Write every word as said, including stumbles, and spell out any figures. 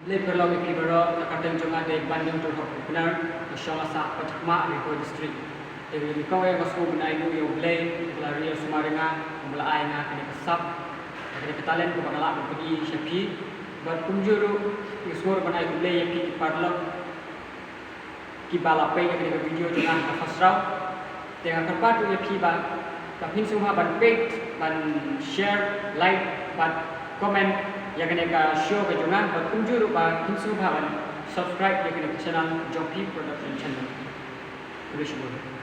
Khublei paralok ïa phi baroh, ka kyrteng jong nga dei Bandiang Turhok Ripnar, nga shong ha Sahpatkhmah, Ri Bhoi District. Te kane ka por nga sngew ban ai nguh ïa U Blei, ba la ri ïa u sumar ïa nga, ba la ai nga kane ka sap, kane ka talent kaba nga lah ban pyni sha phi. Bad kumjuh ruh nga sngew ban ai khublei ïa phi ki paralok kiba la peit ïa kane ka video jong nga ha ka first round. Te nga kyrpad ruh ïa phi ba, ba phin sngewbha ban peit, ban share, like bad comment ïa kane ka show ka jong nga, bad kumjuh ruh ba phin sngewbha ban subscribe ïa kane ka channel Jong Phi Production Channel. Khublei shibun.